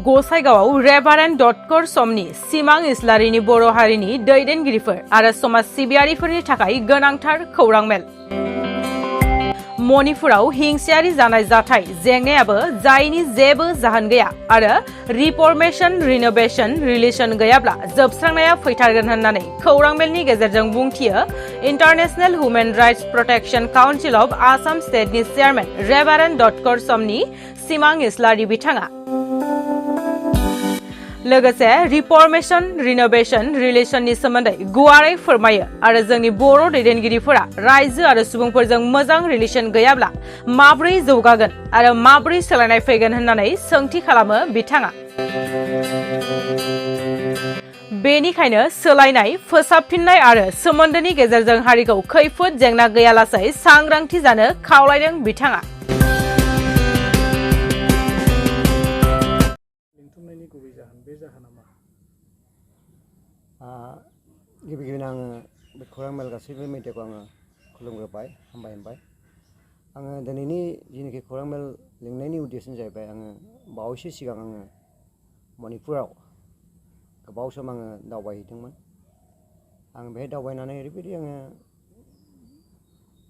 गसाइगावआव रेभारेन्ड डटकर समनि सिमां इस्लारिनि बर' हारिनि दैदेनगिरिफोर आरो समाज सिबियारिफोरनि थाखाय गोनांथार खौरां मेल। मणिपुराव हिंसायारि जानाय जाथाय जेंनायाबो जायनि जेबो जाहोन गैया आरो रिफर्मेशन रिनोवेशन रिलेशन गैयाब्ला जोबस्रांनाया फैथारगोन होननानै खौरां मेलनि गेजेरजों बुंथियो international human rights protection council of Assam स्टेटनि चेयारमेन रेभारेन्ड डटकर समनि सिमां इस्लारि बिथाङा। लोगोसे रिफर्मेशन रिनोवेशन रिलेशननि सोमोन्दै गुवारै फोरमायो आरो जोंनि बर' दैदेनगिरिफोरा रायजो आरो सुबुंफोरजों मोजां रिलेशन गैयाब्ला माब्रै जौगागोन आरो माब्रै सोलायनाय फैगोन होननानै सोंथि खालामो बिथाङा। बेनिखायनो सोलायनाय फोसाबफिननाय आरो सोमोन्दोनि गेजेरजों हारिखौ खैफोद जेंना गैयालासै सांग्रांथि जानो खावलायदों बिथाङा। गिबि गिबियावनो आङो बे खौरां मेल गासैबो मिडियाखौ आङो खुलुमग्रोबाय हामबाय आङो दिनैनि जिनोखि खौरां मेल लिंनायनि उद्देश्यआ जाहैबाय आङो बावैसो सिगां आङो मणिपुराव गोबाव सम आङो दावबायहैदोंमोन। आं बेहाय दावबायनानै ओरैबायदि आङो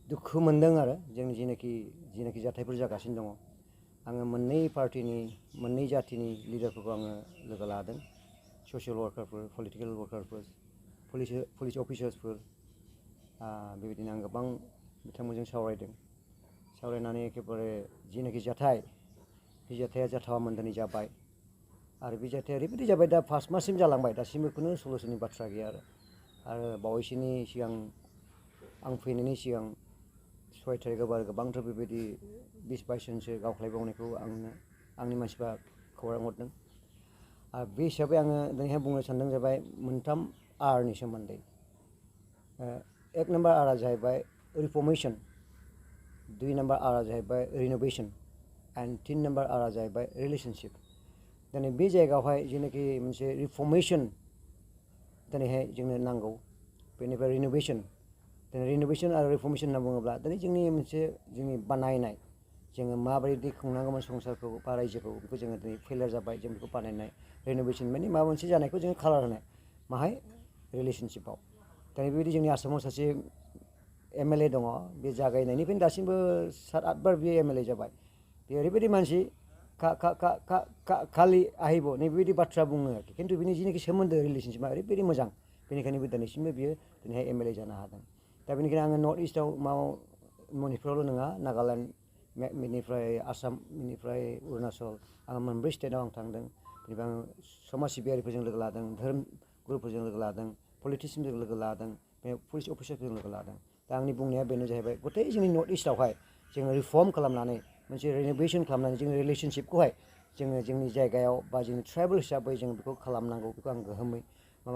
दुखु मोनदों आरो जोंनि जिनोखि जाथायफोर जागासिनो दङ। आङो मोननै पार्टिनि मोननै जातिनि लिडारफोरखौ आङो लोगो लादों। ससियेल वार्कारफोर पलिटिकेल वार्कारफोर पुलिस अफिसार्सफोर बेबायदिनो आं गोबां बिथांमोनजों सावरायनानै एखेबारे जिनोखि जाथाय बे जाथाया जाथावामोन दिनै जाबाय आरो बे जाथाया ओरैबायदि जाबाय दा 5 माससिम जालांबाय दासिमबो खुनु सलुसननि बाथ्रा गैया आरो बावैसोनि सिगां आं फैनायनि सिगां 6 तारिखआव आरो गोबांथार बेबायदि 20-22 जनसो गावख्लायबावनायखौ आंनि मानसिफ्रा खौरां हरदों। बे हिसाबै आङो दिनैहाय बुंनो सानदों जाबाय मोनथाम आरनि सोमोन्दै। एक नम्बर आरा जाहैबाय रिफर्मेशन, 2 नम्बर आरा जाहैबाय रिनोवेशन एंड 3 नम्बर आरा जाहैबाय रिलेशनशिप। दिनै बे जायगायावहाय जेनाखि मोनसे रिफर्मेशन दिनैहाय जोंनो नांगौ, बेनिफ्राय रिनोवेशन आरो रिफर्मेशन होनना बुङोब्ला दिनै जोंनि बानायनाय जोङो माबायदि खुंनांगौमोन संसारखौ बा रायजोखौ बेखौ जोङो दिनै फेलियर जाबाय, जों बेखौ बानायनाय। रिनोवेशन माने माबा मोनसे जानायखौ जोङो कालार होनाय माहाय रिलेशनशिपआव। दिनै बेबायदि जोंनि आसामाव सासे MLA दङ, बे जागायनायनिफ्रायनो दासिमबो 7-8 बार बे MLA जाबाय। बे ओरैबायदि मानसि खालि आहिब नैबेबायदि बाथ्रा बुङो आरोखि, खिन्थु बिनि जिनिखि सोमोन्दो रिलेशनशिपआ ओरैबायदि मोजां, बेनिखायनो दिनैसिमबो बियो दिनैहाय MLA जानो हादों। दा बेनिखायनो आङो नर्थ इस्टआव मणिपुरावल' नङा, नागालेण्ड, बेनिफ्राय आसाम, बेनिफ्राय अरुणाचल, आङो मोनब्रै स्टेटआव आं थांदों। बेनिफ्राय आङो समाज सिबियारिफोरजों लोगो लादों, धोरोम गुरुफोरजों लोगो लादों, पलिटिसियानजों लोगो लादों, पुलिस अफिसारफोरजों लोगो लादों। दा आंनि बुंनाया बेनो जाहैबाय गथै जोंनि नर्थ इस्टआवहाय जोङो रिफर्म खालामनानै मोनसे रिनोवेशन खालामनानै जोंनि रिलेशनशिपखौहाय जोङो जोंनि जायगायाव बा जोंनि ट्राइबेल हिसाबै जों बेखौ खालामनांगौ। बेखौ आं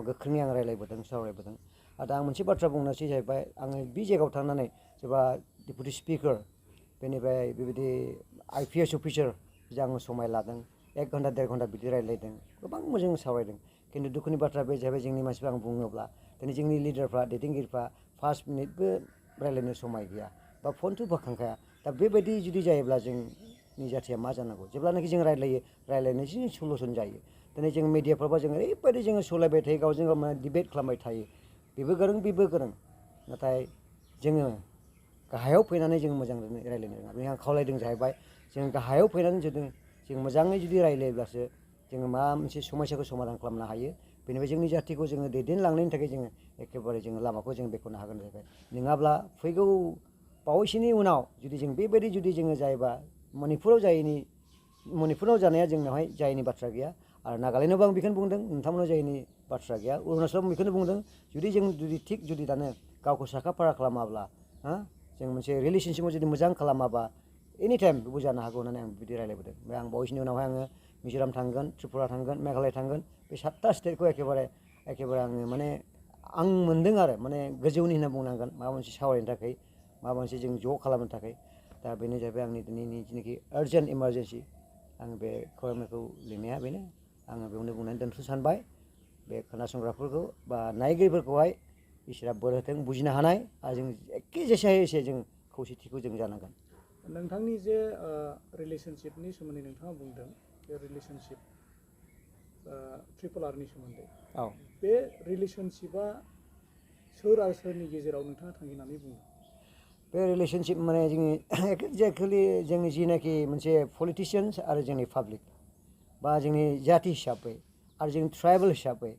गोख्रोङै आं रायज्लायबोदों, सावरायबोदों। दा आं मोनसे बाथ्रा बुंनोसै जाहैबाय, आङो बे जायगायाव थांनानै सोरबा डेपुटि स्पिकार, बेनिफ्राय बेबायदि IPS अफिसार आङो समाय लादों। 1 घन्टा 1.5 घन्टा बिदि रायज्लायदों, गोबां मोजां सावरायदों। खिन्थु दुखुनि बाथ्रा बे जाहैबाय जोंनि मानसिफ्रा आं बुङोब्ला दिनै जोंनि लिडारफ्रा दैदेनगिरिफ्रा 5 मिनिटबो रायज्लायनो समाय गैया बा फनथ' बोखांखाया। दा बेबायदि जुदि जायोब्ला जोंनि जाथिया मा जानांगौ? जेब्लानाखि जों रायज्लायनोसो सलुसन जायो। दिनै जों मिडियाफ्रावबा जों ओरैबायदि जोङो सलायबाय थायो, गावजों गाव डिबेट खालामबाय थायो, बेबो गोरों बेबो गोरों, नाथाय जोङो गाहायाव फैनानै जों मोजां रायज्लायनो रोङा। बेनि आं खावलायदों जाहैबाय जों गाहायाव फैनानै जुदि जों मोजाङै जुदि रायज्लायब्लासो जोङो माबा मोनसे समस्याखौ समाधान खालामनो हायो। बेनिफ्राय जोंनि जाथिखौ जोङो दैदेनलांनायनि थाखाय जोङो एखेबारे जोङो लामाखौ जों बेखेवनो हागोन जाहैबाय। नङाब्ला फैगौ बावैसोनि उनाव जुदि जों बेबायदि जुदि जोङो जायोबा मणिपुराव जानाया जोंनावहाय जायैनि बाथ्रा गैया, आरो नागालेण्डआवबो आं बेखौनो बुंदों, नोंथांमोनाव जायैनि बाथ्रा गैया, अरुणाचलाव बेखौनो बुंदों। जुदि जों जुदि दानो गावखौ साखा फारा खालामाब्ला, जों मोनसे रिलेशनशिपआव जुदि मोजां खालामाबा एनि टाइम बेबो जानो हागौ होननानै आं बिदि रायज्लायबोदों। ओमफ्राय आं बावैसोनि उनावहाय आङो मिज'राम थांगोन, त्रिपुरा थांगोन, मेघालय थांगोन। बे 7टा स्टेटखौ एखेबारे आङो माने आं मोनदों आरो माने गोजौनि होनना बुंनांगोन, माबा मोनसे सावरायनो थाखाय, माबा मोनसे जों ज' खालामनो थाखाय। दा बेनो जाहैबाय आंनि दिनैनि जिनिखि आर्जेन्ट इमारजेन्सि आं बे खौरांखौ लिरनाया बेनो। आङो बेयावनो बुंनानै दोनथ'नो सानबाय। बे खोनासंग्राफोरखौ बा नायगिरिफोरखौहाय इसोरा बोर होथों, बुजिनो हानाय, आरो जों एखे जेसे हायो एसे जों खौसेथिखौ जों जानांगोन। नोंथांनि जे रिलेशनशिपनि सोमोन्दै नोंथाङा बुंदों, बे रिलेशनशिप ट्रिपल आरनि सोमोन्दै औ बे रिलेशनशिपआ सोर आरो सोरनि गेजेराव नोंथाङा थांखिनानै बुङो बे रिलेशनशिप माने जोंनि एक्जेक्टलि जोंनि जिनाखि मोनसे पलिटिशियान्स आरो जोंनि पाब्लिक बा जोंनि जाति हिसाबै आरो जोंनि ट्राइबेल हिसाबै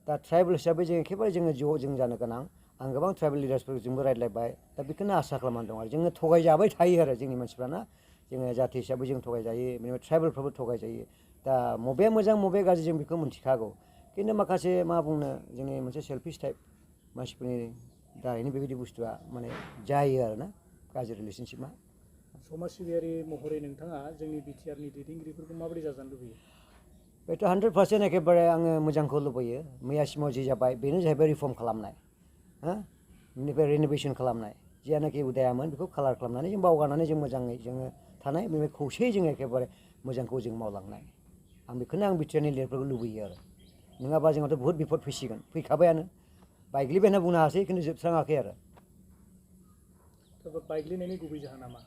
दा ट्राइबेल हिसाबै जों एखेबारे जोङो ज' जों जानो गोनां आं गोबां ट्राइबेल लिडार्सफोरजोंबो रायज्लायबाय दा बेखौनो आसा खालामनानै दं आरो जोङो थगायजाबाय थायो आरो जोंनि मानसिफ्राना जोङो जाति हिसाबै जों थगायजायो बेनिफ्राय ट्राइबेलफ्राबो थगायजायो दा मबेया मोजां मबेया गाज्रि जों बेखौ मिथिखागौ खिन्थु माखासे मा बुंनो जोंनि मोनसे सेल्फिश टाइप मानसिफोरनि दारैनो बेबायदि बुस्थुआ माने जायो आरोना गाज्रि रिलेशनशिपआ समाज सिबियारि महरै नोंथाङा जोंनि बिटिआरनि दैदेनगिरिफोरखौ माबोरै जाजानो लुबैयो बेथ' 100% एखेबारे आङो मोजांखौ लुबैयो मैयासिमाव जि जाबाय बेनो जाहैबाय रिफर्म खालामनाय हा बेनिफ्राय रिन'भेसन खालामनाय जियानाखि उदायामोन बेखौ कालार खालामनानै जों बावगारनानै जों मोजाङै जोङो थानाय बेनिफ्राय खौसेयै जों एखेबारे मोजांखौ जों मावलांनाय आं बेखौनो आं बिटिआरनि लिडारफोरखौ लुबैयो आरो नङाबा जोंहाथ' बहुद बिपद फैसिगोन फैखाबायानो बायग्लिबाय होनना बुंनो हायासै खिन्थु जोबस्राङाखै आरो बायग्लिनायनि गुबै जाहोना मा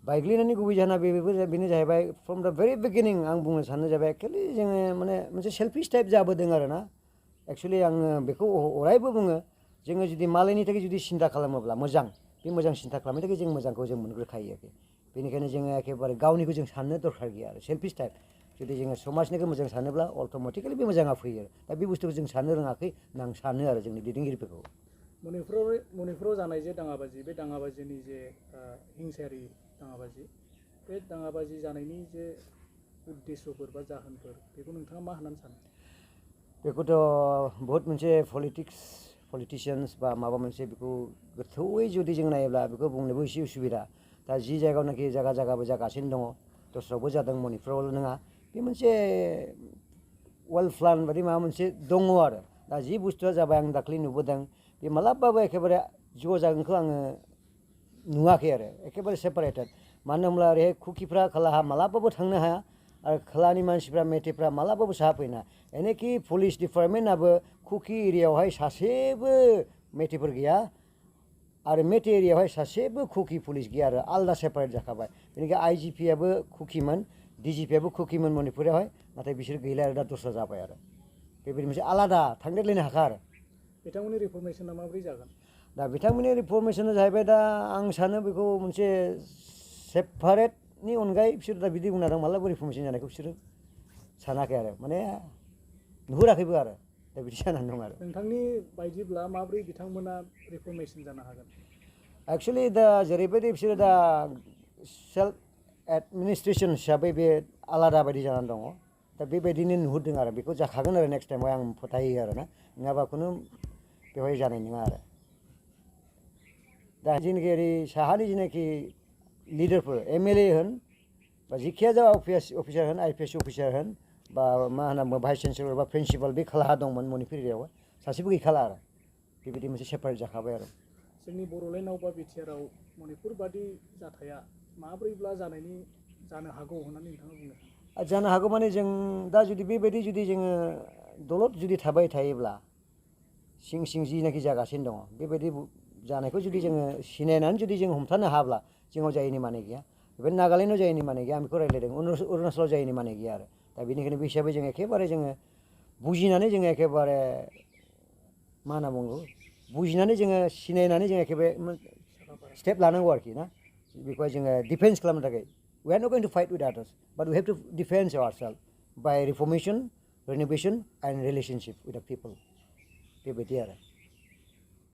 बायग्लिनायनि गुबै जाहोना बेनो जाहैबाय फ्रम दा भेरि बिगिनिं आं बुंनो सानो जाबाय एक्चुवेलि जोङो माने मोनसे सेल्फिश टाइप जाबोदों आरो ना एक्चुवेलि आङो बेखौ अरायबो बुङो जोङो जुदि मालायनि थाखाय जुदि सिन्था खालामोब्ला मोजां बे मोजां सिन्था खालामनो थाखाय जों मोजांखौ जों मोनग्रोखायो आरोखि बेनिखायनो जोङो एखेबारे गावनिखौ जों साननो दरखार गैया आरो सेल्फिश टाइप जुदि जोङो समाजनिखौ मोजां सानोब्ला अट'मेटिकेलि बे मोजाङा फैयो दा बे बुस्थुखौ जों साननो रोङाखै होनना आं सानो आरो जोंनि दैदेनगिरिफोरखौ मणिपुराव जानाय जे दाङाबाजि बे दाङाबाजिनि जे हिंसायारि दाङाबाजि बे दाङाबाजि जानायनि जे उद्देশ্যफोर बा जाहोनफोर बेखौ नोंथाङा मा होननानै सानो बेखौथ' बहुद मोनसे पलिटिशियान्स बा माबा मोनसे बेखौ गोथौयै जुदि जों नायोब्ला बेखौ बुंनोबो एसे उसुबिदा दा जि जायगायावनाखि जायगाबो जागासिनो दङ दस्रायावबो जादों मणिपुरावल' नङा बे मोनसे वेल प्लान बायदि माबा मोनसे दङ आरो दा जि बुस्थुआ जाबाय आं दाख्लै नुबोदों बे मालाबाबो एखेबारे ज' जागोनखौ आङो नुवाखै आरो एखेबारे सेपारेटेड मानो होनब्ला ओरैहाय कुकिफ्रा खोलाहा मालाबाबो थांनो हाया आरो खोलानि मानसिफ्रा मेथेफ्रा मालाबाबो साहा फैना एनेखि पुलिस डिपार्टमेन्टआबो कुकि एरियायावहाय सासेबो मेथेफोर गैया आरो मेटे एरियायावहाय सासेबो कुकि पुलिस गैया आरो आलदा सेपारेट जाखाबाय बेनिखाय आइजिपियाबो कुकिमोन डिजिपियाबो कुकिमोन मणिपुरावहाय नाथाय बिसोर गैला आरो दा दस्रा जाबाय आरो बेबायदि मोनसे आलादा थांदेरलायनो हाखा आरो बिथांमोननि रिफर्मेसना माबोरै जागोन दा बिथांमोननि रिफर्मेसना जाहैबाय दा आं सानो बेखौ मोनसे सेपारेटनि अनगायै बिसोर दा बिदि बुंना दं मालाबा रिफर्मेसन जानायखौ बिसोरो सानाखै आरो माने नुहुराखैबो आरो दा बिदि जानानै दं आरो नोंथांनि बायदिब्ला माबोरै बिथांमोना रिफर्मेसन जानो हागोन एक्सुवेलि दा जेरैबायदि बिसोरो दा सेल्फ एडमिनिस्ट्रेसन हिसाबै बे आलादा बायदि जानानै दङ दा बेबायदिनो नुहुरदों आरो बेखौ जाखागोन आरो नेक्स्ट टाइमाव आं फोथायो आरो ना नङाबा खुनु बेवहाय जानाय नङा आरो दा जेनाखि ओरै साहानि जेनाखि लिडारफोर एमएलए होन बा जिखिया जा अफिसार होन आइपिएस अफिसार होन बा मा होनना बुङो भाइस चेन्सेलर बा प्रिन्सिपाल बे खोलाहा दंमोन मणिपुर एरियायावहाय सासेबो गैखाला आरो बेबायदि मोनसे सेपारेट जाखाबाय आरो जोंनि बड'लेण्डआव बा बिटिआरआव मणिपुर बादि जाथाया माब्रैब्ला जानो हागौ होननानै नोंथाङा बुंनो सानो जानो हागौ माने जों दा जुदि बेबायदि जुदि जोङो दलद जुदि थाबाय थायोब्ला सिं सिं जिनाखि जागासिनो दङ बेबायदि जानायखौ जुदि जोङो सिनायनानै जुदि जों हमथानो हाब्ला जोंनाव जायैनि माने गैया बेबायदि नागालेण्डआव जायैनि माने गैया आं बेखौ रायज्लायदों अरुणाचलाव जायैनि माने गैया आरो दा बेनिखायनो बे हिसाबै जों एखेबारे जोङो बुजिनानै जोङो एखेबारे मा होनना बुङो बुजिनानै जोङो सिनायनानै जों एखेबारे स्टेप लानांगौ आरोखि ना बेखौहाय जोङो डिफेन्स खालामनो थाखाय we are not going to fight with others but we have to defend ourselves by reformation renovation and relationship with the people बेबायदि आरो